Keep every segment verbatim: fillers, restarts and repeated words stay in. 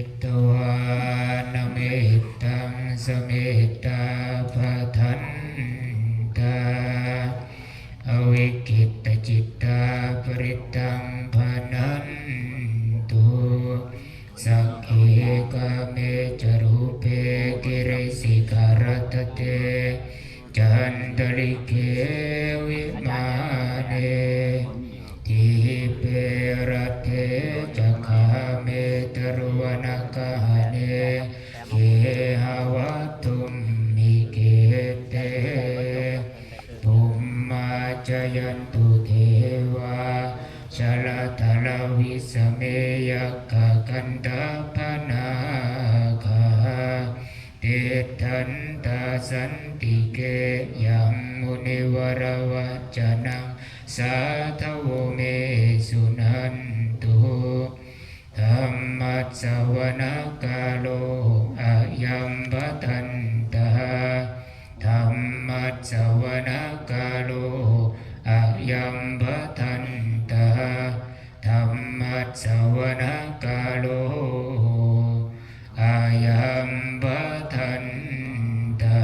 Katvāna mettaṃ samettā bhadantā avikkhittacittā parittaṃ bhaṇantu. Sagge kāme ca rūpe girisikharataṭe cantalikkhe vimāne dīpe raṭṭhe ca gāme taruvanagahane gehavatthumhi khette bhummā cāyantu devā jalathalavisame yakkhagandhabbanāgā tiṭṭhantā santike yaṃ munivaravacanaṃ sādhavo me suṇantu. Dhammassavanakālo ayambhadantā. Dhammassavanakālo ayambhadantā. Dhammassavanakālo ayambhadantā.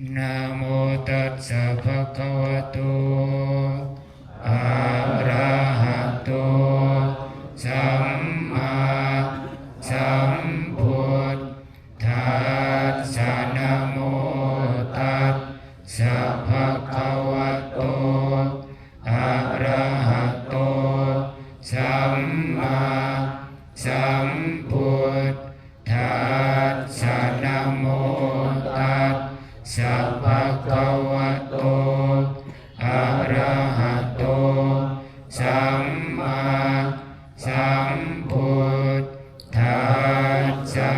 Namo tassa bhagavato arahato sammāsambuddhassa. Namo tassa bhagavato arahato sammāsambuddhassa. Namo tassa bhagavato arahato sammāsambuddhassa.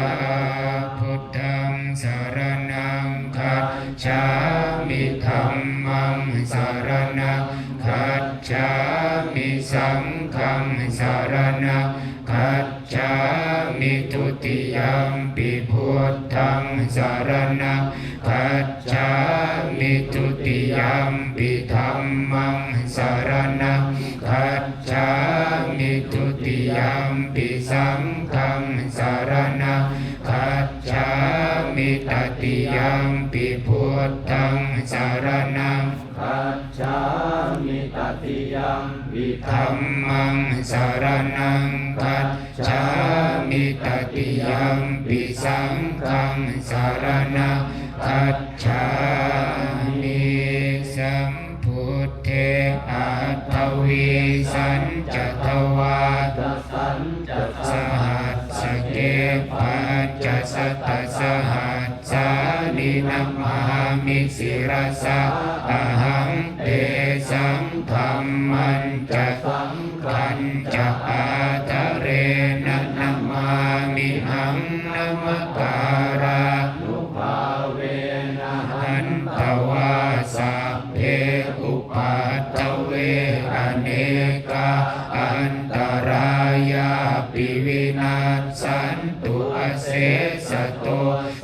Buddhaṃ saraṇaṃ gacchāmi. Dhammaṃ saraṇaṃ gacchāmi. Saṅghaṃ saraṇaṃ gacchāmi. Dutiyampi buddhaṃ saraṇaṃ gacchāmi. Dutiyampi dhammaṃ saraṇaṃ gacchāmi. Dutiyampi saṅghaṃ saraṇaṃ gacchāmi. Tatiyampi buddhaṃ saraṇaṃ gacchāmi. Tatiyampi dhammaṃ saraṇaṃ gacchāmi. Tatiyampi saṅghaṃ saraṇaṃ gacchāmi. Sambuddhe aṭṭhavīsañca dvādasañca sahassake pañcasatasahassāni namāmi sirasā ahaṃ. Tesaṃ dhammañca saṅghañca ādarena namāmihaṃ. Namakārānubhāvena hantvā sabbe upaddave anekā antarāyāpi vinassantu asesato.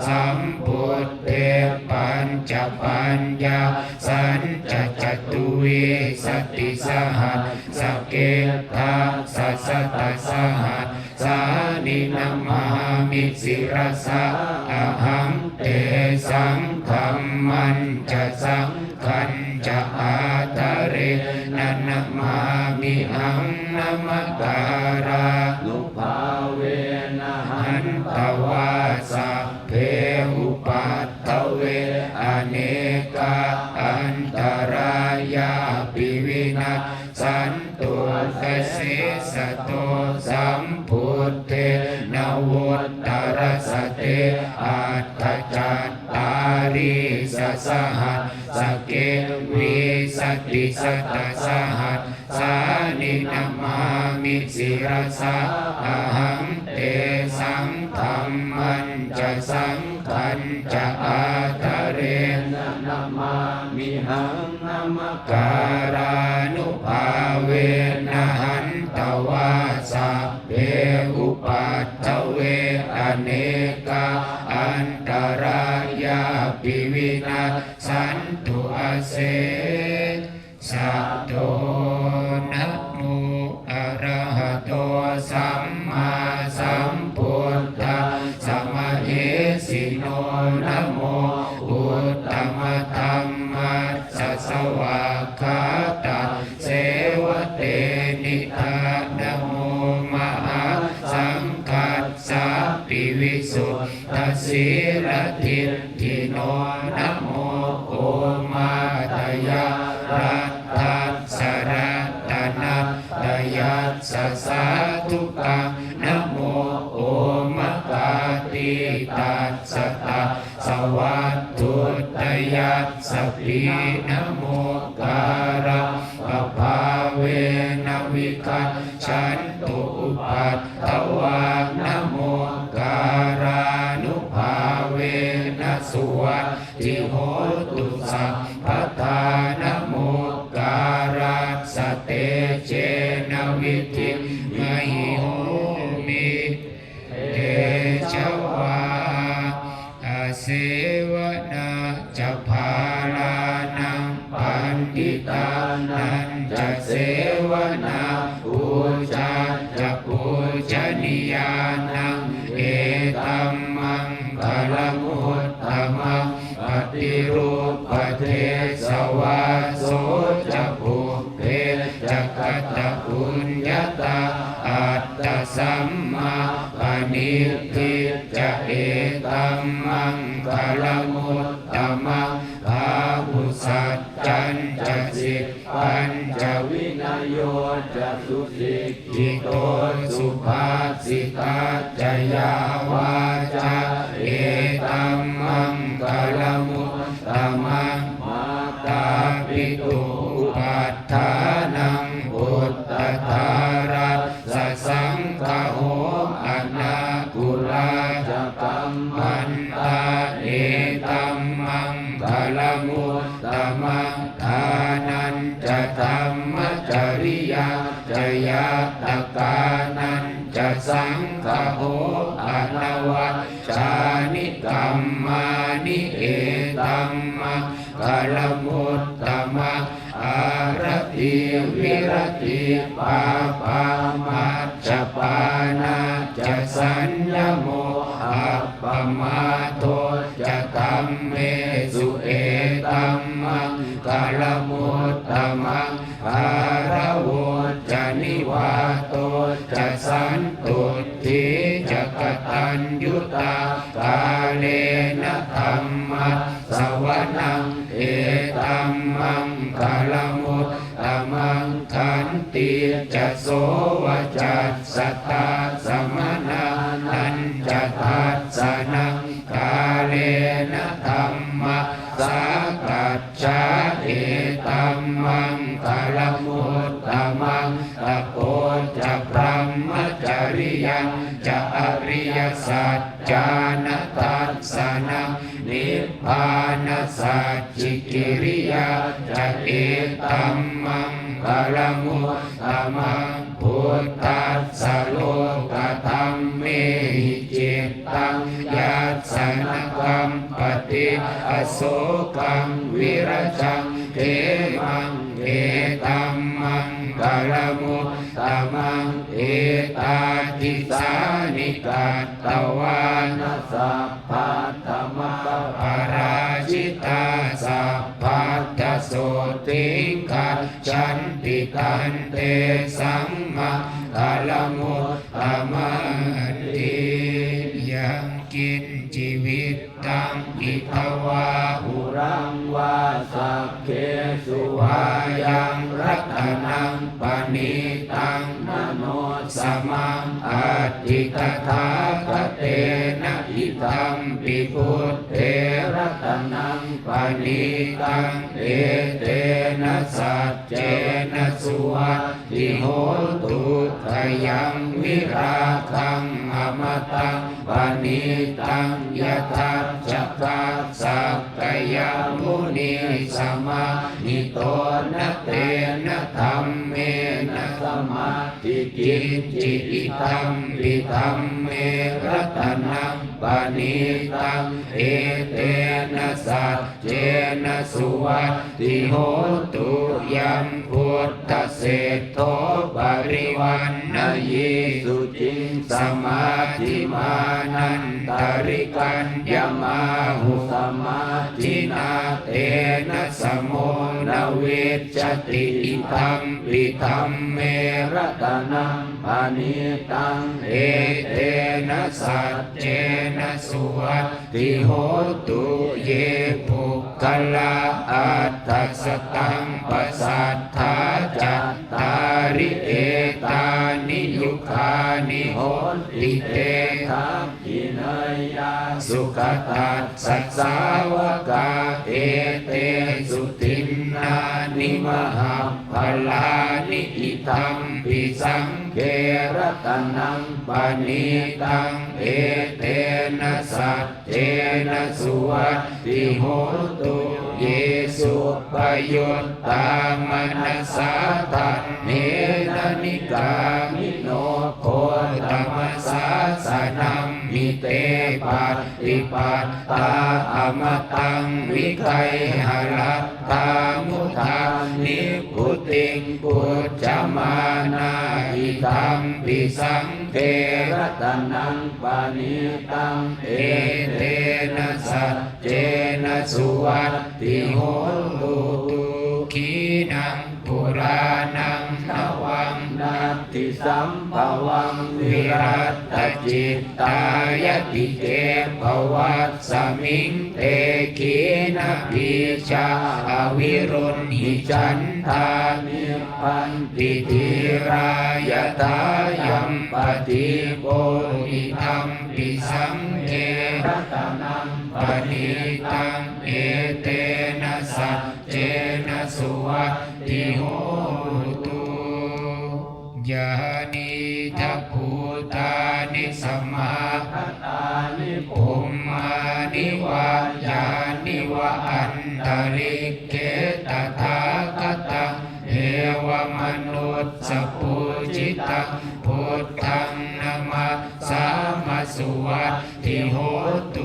Sambuddhe pañcapaññāsañca catuvīsatisahassake dasasatasahassāni namāmi sirasā ahaṃ. Tesaṃ dhammañca saṅghañca ādarena namāmihaṃ. Namakārānubhāvena hantvā sabbe upaddave anekā antarāyāpi vinassantu asesato. Sambuddhe navuttarasate aṭṭhacattāḷīsasahassake vīsatisatasahassāni namāmi sirasā ahaṃ. Tesaṃ dhammañca saṅghañca ādarena namāmihaṃ. Namakārānubhāvena hantvā sabbe upaddave anekā antarāyāpi vinassantu asesato. Namo arahato sammāsambuddhassa mahesino. Namo uttamadhammassa svākkhātasseva tenidha. Namo mahāsaṅghassāpi visuddhasīladiṭṭhino. Namo omātyāraddhassa ratanattayassa sādhukaṃ. Namo omakātītassa tassa vatthuttayassapi. Namokārappabhāvena vigacchantu upaddavā. Namokārānubhāvena suvatthi hotu sabbadā. Namokārassa tejena vidhimhi homi tejavā. Asevanā ca bālānaṃ paṇḍitānañca sevanā, pūjā ca pūjanīyānaṃ etammaṅgalamuttamaṃ. Paṭirūpadesavāso ca pubbe ca katapuññatā, attasammāpaṇidhi ca etammaṅgalamuttamaṃ. Bāhusaccañca sippañca vinayo ca susikkhito, subhāsitā ca yā vācā etammaṅgalamuttamaṃ. Mātāpituupaṭṭhānaṃ puttadārassa saṅgaho, anākulā ca kammantā etammaṅgalamuttamaṃ. Dānañca dhammacariyā ca ñātakānañca saṅgaho, anavajjāni kammāni etammaṅgalamuttamaṃ. Āratī viratī pāpā majjapānā ca saññamo, appamādo ca dhammesu etammaṅgalamuttamaṃ. Gāravo ca nivāto ca santuṭṭhī ca kataññutā, kālena dhammassavanaṃ etammaṅgalamuttamaṃ. Khantī ca sovacassatā samaṇānañca dassanaṃ, kālena dhammasākacchā etammaṅgalamuttamaṃ. Tapo ca brahmacariyañca ariyasaccāna dassanaṃ, nibbānasacchikiriyā ca etammaṅgalamuttamaṃ. Phuṭṭhassa lokadhammehi cittaṃ yassa na kampati, asokaṃ virajaṃ khemaṃ etammaṅgalamuttamaṃ. Etādisāni katvāna sabbatthamaparājitā, sabbattha sotthiṃ gacchanti tantesaṃ maṅgalamuttamanti. Yaṅkiñci vittaṃ idha vā huraṃ vā saggesu vā yaṃ ratanaṃ paṇītaṃ, na no samaṃ atthi tathāgatena, idampi buddhe ratanaṃ paṇītaṃ, etena saccena suvatthi hotu. Khayaṃ virāgaṃ amataṃ paṇītaṃ, yadajjhagā sakyamunī samāhito, na tena dhammena sama kiñci, idampi dhamme ratanaṃ paṇītaṃ, etena saccena suvatthi hotu. Yambuddhaseṭṭho parivaṇṇayī suciṃ, samādhimānantarikaññamāhu, samādhinā tena samo na vijjati, idampi dhamme ratanaṃ paṇītaṃ, etena saccena suvatthi hotu. Ye puggalā aṭṭha sataṃ pasatthā, cattāri etāni yugāni honti, te dakkhiṇeyyā sugatassa sāvakā, etesu dinnāni mahapphalāni, idampi saṅghe ratanaṃ paṇītaṃ, etena saccena suvatthi hotu. Ye suppayuttā manasā daḷhena, nikkāmino gotamasāsanamhi, te pattipattā amataṃ vigayha, laddhā mudhā nibbutiṃ bhuñjamānā, idampi saṅghe ratanaṃ paṇītaṃ, etena saccena suvatthi hotu. Khīṇaṃ purāṇaṃ navaṃ natthi sambhavaṃ, virattacittāyatike bhavasmiṃ, te khīṇabījā avirūḷhichandā, nibbanti dhīrā yathāyampadīpo, idampi saṅghe ratanaṃ paṇītaṃ, etena saccena suvatthi hotu. Yānīdha bhūtāni samāgatāni, bhummāni vā yāni va antalikkhe, tathāgataṃ devamanussapūjitaṃ, buddhaṃ namassāma suvatthi hotu.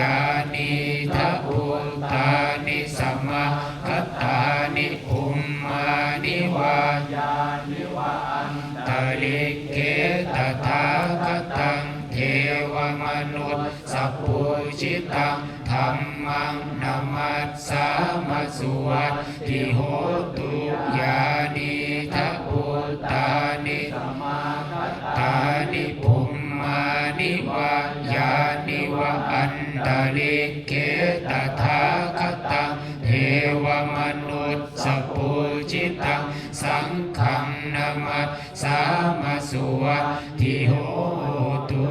Yānīdha bhūtāni samāgatāni, bhummāni vā yāni va antalikkhe, tathāgataṃ devamanussapūjitaṃ, dhammaṃ namassāma suvatthi hotu. Yānīdha bhūtāni samāgatāni, bhummāni vā yāni va antalikkhe, tathāgataṃ devamanussapūjitaṃ, saṅghaṃ namassāma suvatthi hotu.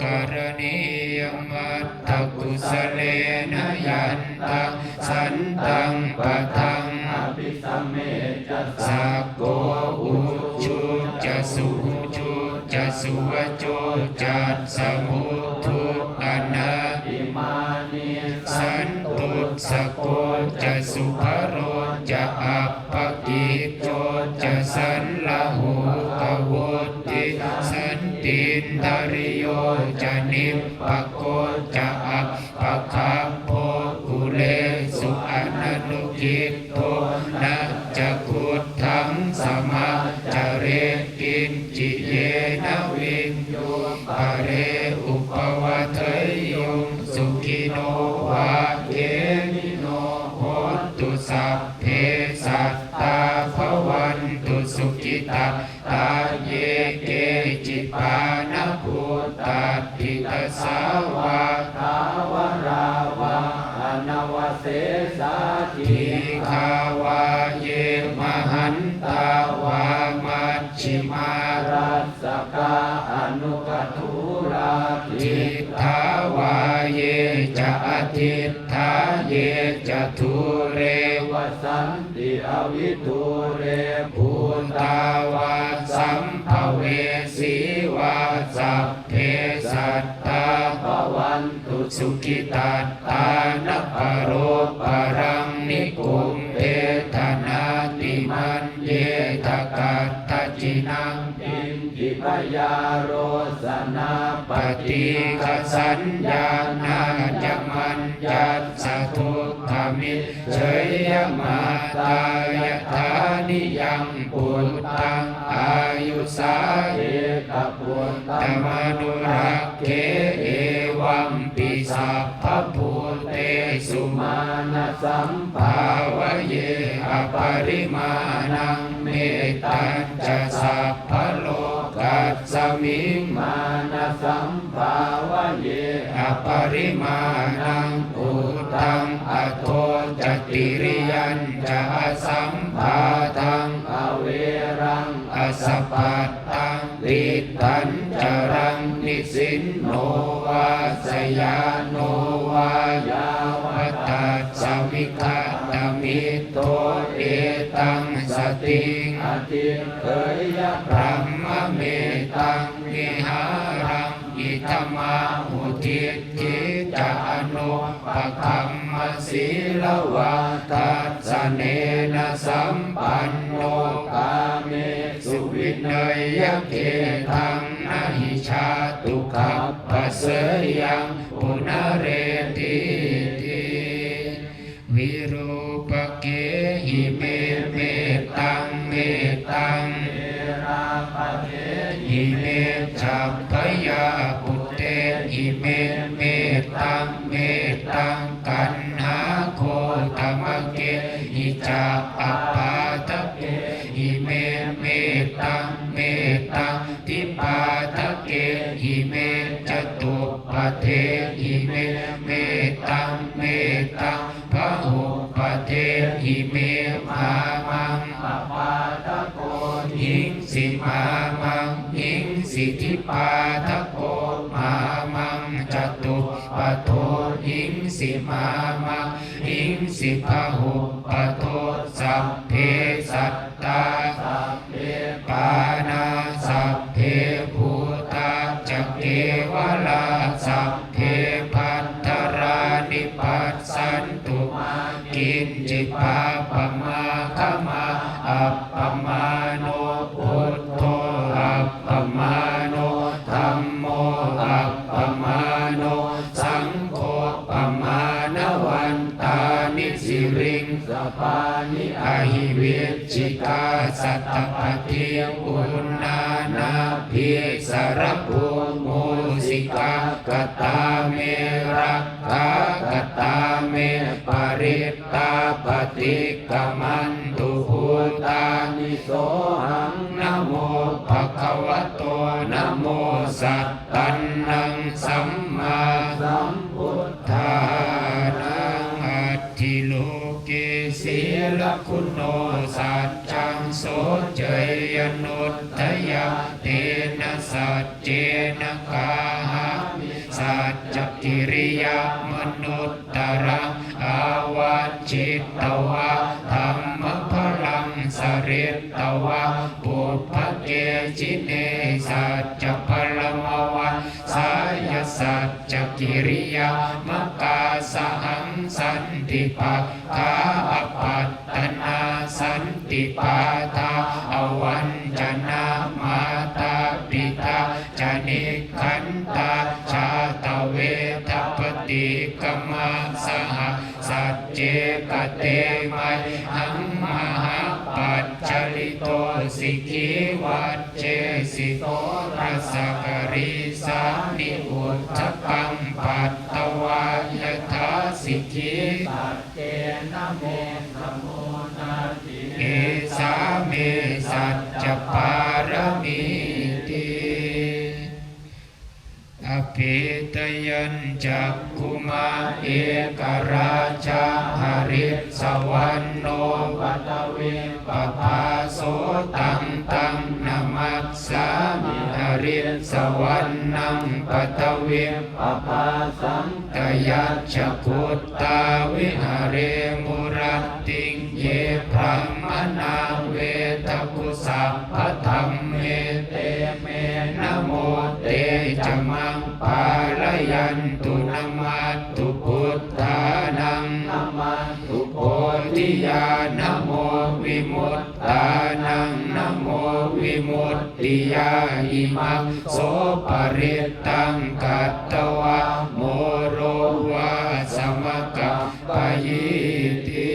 Karaṇīyamatthakusalena yantaṃ santaṃ padaṃ abhisamecca, sakko ujū ca suhujū ca, suvaco cassa mudu anatimānī, santussako ca subharo ca, appakicco ca sallahukavutti, santindriyo ca nipako ca, appagabbho kulesu ananugiddho. Na ca khuddaṃ samācare kiñci, yena viññū pare upavadeyyuṃ. Sukhino vā khemino hontu, sabbe sattā bhavantu sukhitattā. Ye keci pāṇabhūtatthi, tasā vā thāvarā vā anavasesā, dīghā vā ye mahantā vā, majjhimā rassakā aṇukathūlā, diṭṭhā vā ye ca adiṭṭhā, ye ca dūre vasanti avidūre, bhūtā vā sambhavesī vā, sabbe sattā bhavantu sukhitattā. Na paro paraṃ nikubbetha, nātimaññetha katthaci naṃ byārosanā paṭīghasaññā nāññamaññassa dukkhamiccheyya. Mātā yathā niyaṃ puttaṃ āyusā ekaputtamanurakkhe, evampi sabbabhūtesu mānasambhāvaye aparimāṇaṃ. Mettañca sabbalokasmiṃ mānasambhāvaye aparimāṇaṃ, uddhaṃ adho ca tiriyañca asambādhaṃ averaṃ asapattaṃ. Tiṭṭhañcaraṃ nisinno vā sayāno vā yāvatassa vigatamiddho, etaṃ satiṃ adhiṭṭheyya brahmametaṃ vihāraṃ idhamāhu. Diṭṭhi ca anupagamma sīlavā dassanena sampanno, kāmesu vineyya gedhaṃ, na hi jātu gabbhaseyyaṃ punaretīti. Virūpakehi me mettaṃ, mettaṃ verāpakehi me chabbhayāputtehi me mettaṃ, mettaṃ kaṇhāgotamakehi ca apādakehi me mettaṃ, mettaṃ dvipādakehi me catuppādehi me mettaṃ, mettaṃ bahuppādehi me. Mā maṃ apādako hiṃsi, mā maṃ hiṃsi dvipādako, mā maṃ catuppādo hiṃsi, mā maṃ hiṃsi bahuppādo. Sabbe sattā, sabbe pāṇā, sabbe bhūtā ca kevalā, sabbe bhadrāni passantu, mā kiñci pāpam āgamā. Appamāṇo buddho, appamāṇo dhammo, appamāṇo saṅgho, pamāṇavantāni sirīsapāni ahi vicchikā satapadī uṇṇānābhī sarabū mūsikā. Katā me rakkhā, katā me parittā, paṭikkamantu bhūtāni, sohaṃ namo bhagavato, namo sattannaṃ sammāsambuddhānaṃ. Atthi loke sīlaguṇo saccaṃ soceyyanuddayā, tena saccena kāhāmi saccakiriyamanuttaraṃ. Āvajjitvā dhammabalaṃ saritvā pubbake jine, saccabalamavassāya saccakiriyamakāsahaṃ. Santi pakkhā apattanā, santi pādā avañcanā, mātā pitā ca nikkhantā, jātaveda paṭikkama. Saha sacce kate mayhaṃ mahāpajjalito sikhī, vajjesi soḷasa karīsāni udakaṃ patvā yathā sikhī. Saccena me samo natthi, esā me saccapāramīti. Apetayañcakkhumā ekarājā harissavaṇṇo paṭhavippabhāso, taṃ taṃ namassāmi harissavaṇṇaṃ paṭhavippabhāsaṃ. Tayajja guttā viharemu rattiṃ, ye brāhmaṇā vedagu sabbadhamme, te me namo te ca maṃ pālayantu. Namatthu buddhānaṃ, namatthu bodhiyā, namo vimuttānaṃ, namo vi vimuttiyā. Imaṃ so parittaṃ katvā moro vāsamakappayīti.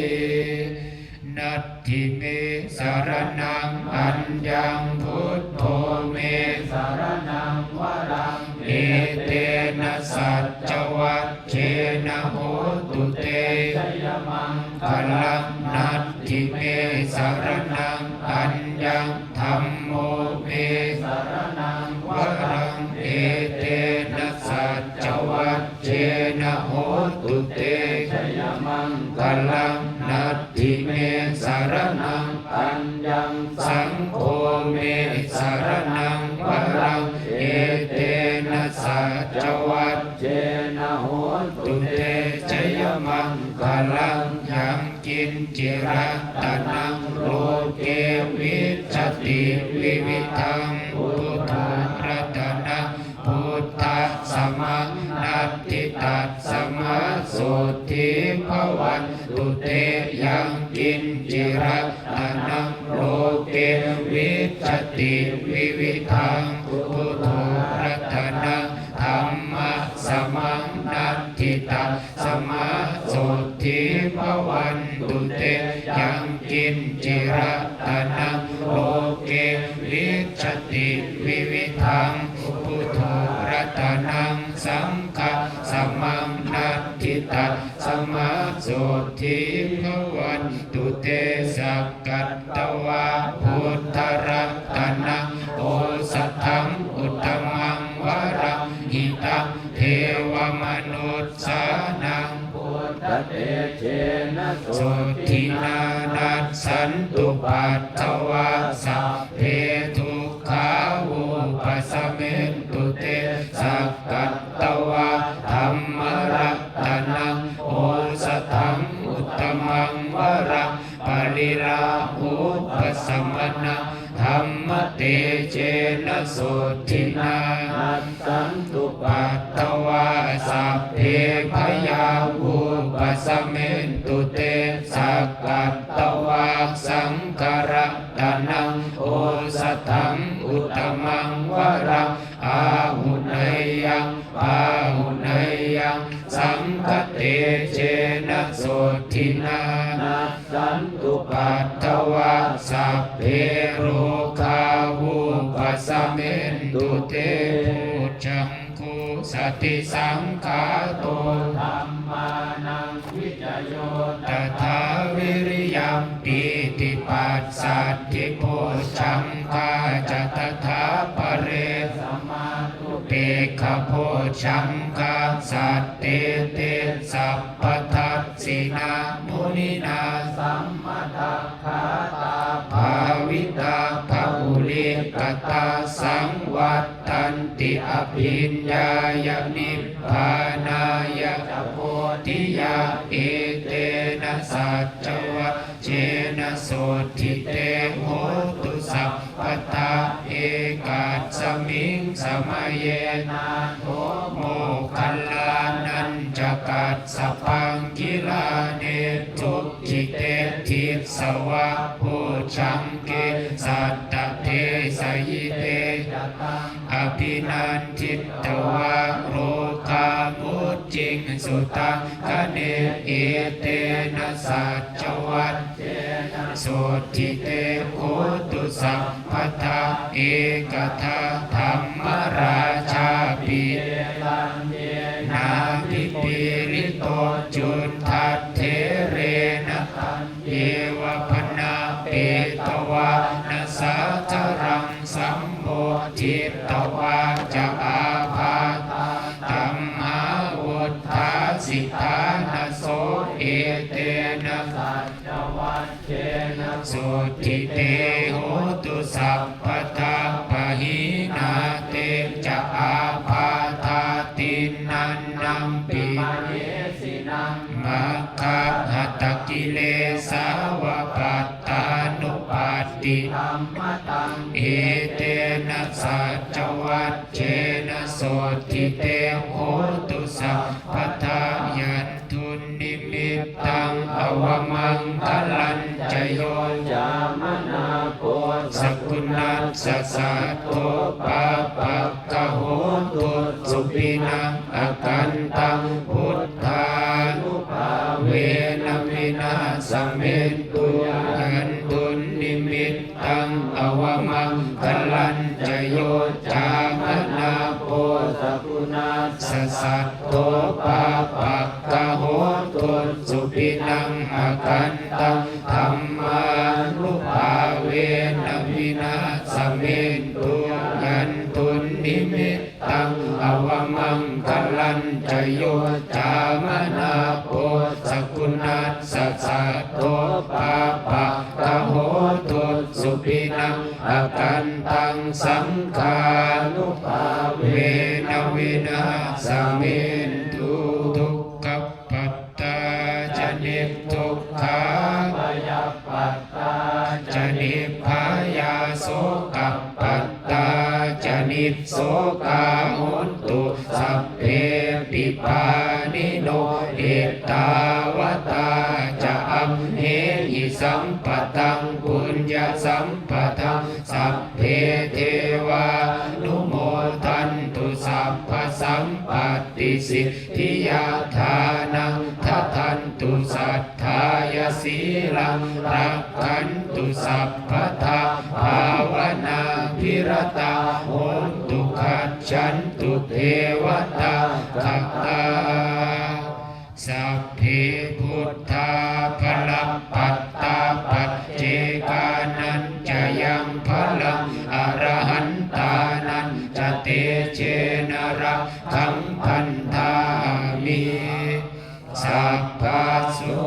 Natthi me saraṇaṃ aññaṃ, buddho me saraṇaṃ varaṃ, etena saccavajjena hotu te jayamaṅgalaṃ. Natthi me saraṇaṃ aññaṃ, dhammo me saraṇaṃ varaṃ, etena saccavajjena hotu te jayamaṅgalaṃ. Natthi me saraṇaṃ aññaṃ, saṅgho me saraṇaṃ varaṃ, etena saccavajjena hotu te jayamaṅgalaṃ. Yaṃ kiñci ratanaṃ loke vijjati vividhaṃ puthu ratanaṃ, buddhasamaṃ natthi tasmā sotthī bhavantu te. Yaṃ kiñci ratanaṃ loke vijjati vividhaṃ puthu ratanaṃ, dhammasamaṃ natthi tasmā sotthī bhavantu te. Yaṃ kiñci ratanaṃ loke vijjati vividhaṃ puthu ratanaṃ, saṅghasamaṃ natthi tasmā sotthī bhavantu te. Sakkatvā buddharatanaṃ osathaṃ uttamaṃ varaṃ, hitaṃ devamanussānaṃ buddhatejena sotthinā, nassantupaddavā sabbe dukkhā vūpasamentu te. Sakkatvā dhammaratanaṃ osathaṃ uttamaṃ varaṃ, pariḷāhūpasamanaṃ dhammatejena sotthinā, nassantupaddavā sabbe bhayā vūpasamentu te. Sakkatvā saṅgharatanaṃ osathaṃ uttamaṃ varaṃ, āhuneyyaṃ pāhuneyyaṃ saṅghatejena sotthinā, nassantupaddavā sabbe rogā vūpasamentu te. Bojjhaṅgo satisaṅkhāto dhammānaṃ vicayo tathā, viriyampīti passaddhi bojjhaṅgā ca tathāpare, samādhupekkhabojjhaṅgā sattete sabbadassinā, muninā sammadakkhātā bhāvitā bahulīkatā, saṃvattanti abhiññāya nibbānāya ca bodhiyā. Etena saccavajjena sotthi te hotu sabbadā. Ekasmiṃ samaye nātho moggallānañca kassapaṃ, gilāne dukkhite disvā bojjhaṅge satta desayi. Te ca taṃ abhinanditvā rogā mucciṃsu taṅkhaṇe. Etena saccavajjena sotthi te hotu sabbadā. Ekadā dhammarājāpi gelaññenābhipīḷito, cundattherena taññeva bhaṇāpetvāna sādaraṃ, sammoditvā ca ābādhā tamhā vuṭṭhāsi ṭhānaso. Etena saccavajjena sotthi te hotu sabbadā. Pahīnā te ca ābādhā tiṇṇannampi mahesinaṃ, maggāhatakilesā va pattānuppattidhammataṃ. Etena saccavajjena sotthi te hotu sabbadā. Yandunnimittaṃ avamaṅgalañca yo cāmanāpo sakuṇat sasaddo pāpaggaho dussupinaṃ akantaṃ buddhānubhāvena vināsamentu. Yandunnimittaṃ avamaṅgalañca yo cāmanāpo sakuṇassa saddo pāpaggaho dussupinaṃ akantaṃ dhammānubhāvena vināsamentu. Yandunnimittaṃ avamaṅgalañca yo cāmanāpo sakuṇassa saddo pāpaggaho dussupinaṃ akantaṃ saṅghānubhāvena vināsamentu. Dukkhappattā ca niddukkhā, bhayappattā ca nibbhayā, sokappattā ca nissokā hontu sabbepi pāṇino. Ettāvatā ca amhehi sambhataṃ puññasampadaṃ sabbe devānumodantu sabbasampattisiddhiyā. Dānaṃ dadantu saddhāya sīlaṃ rakkhantu sabbadā bhāvanābhiratā hontu gacchantu devatāgatā. Sabbe buddhā balappattā paccekānañca yaṃ balaṃ arahantānañca tejena rakkhaṃ bandhāmi. Sabbaso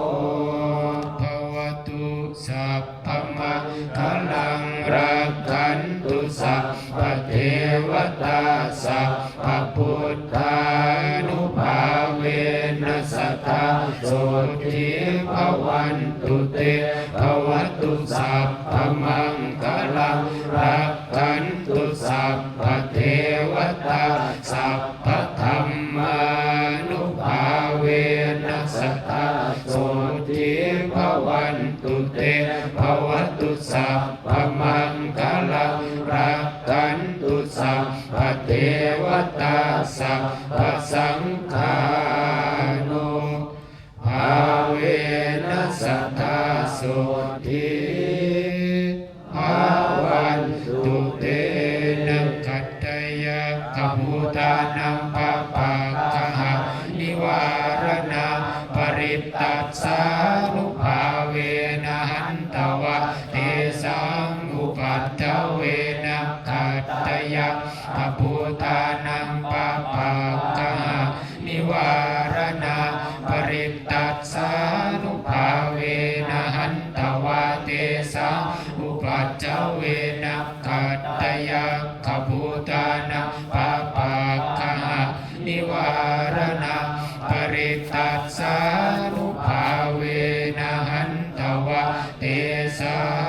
bhavatu sabbamaṅgalaṃ rakkhantu sabbadevatā sabbabuddhānubhāvena sadā sotthī bhavantu te. Bhavatu sabbamaṅgalaṃ rakkhantu sabbadevatā sabbadhammānubhāvena sadā sotthī bhavantu te. Bhavatu sabbamaṅgalaṃ rakkhantu sabbadevatā sabbasaṅghānubhāvena sadā sotthī bhavantu te. Nakkhattayakkhabhūtānaṃ pāpaggahanivāraṇā parittassānubhāvena hantvā tesaṃ upaddave. Nakkhattayakkhabhūtānaṃ pāpaggaha nivāraṇā parittassānubhāvena hantvā tesaṃ upaddave. Nakkhattayakkhabhūtānaṃ pāpaggaha nivāraṇā parittassānubhāvena hantvā tesaṃ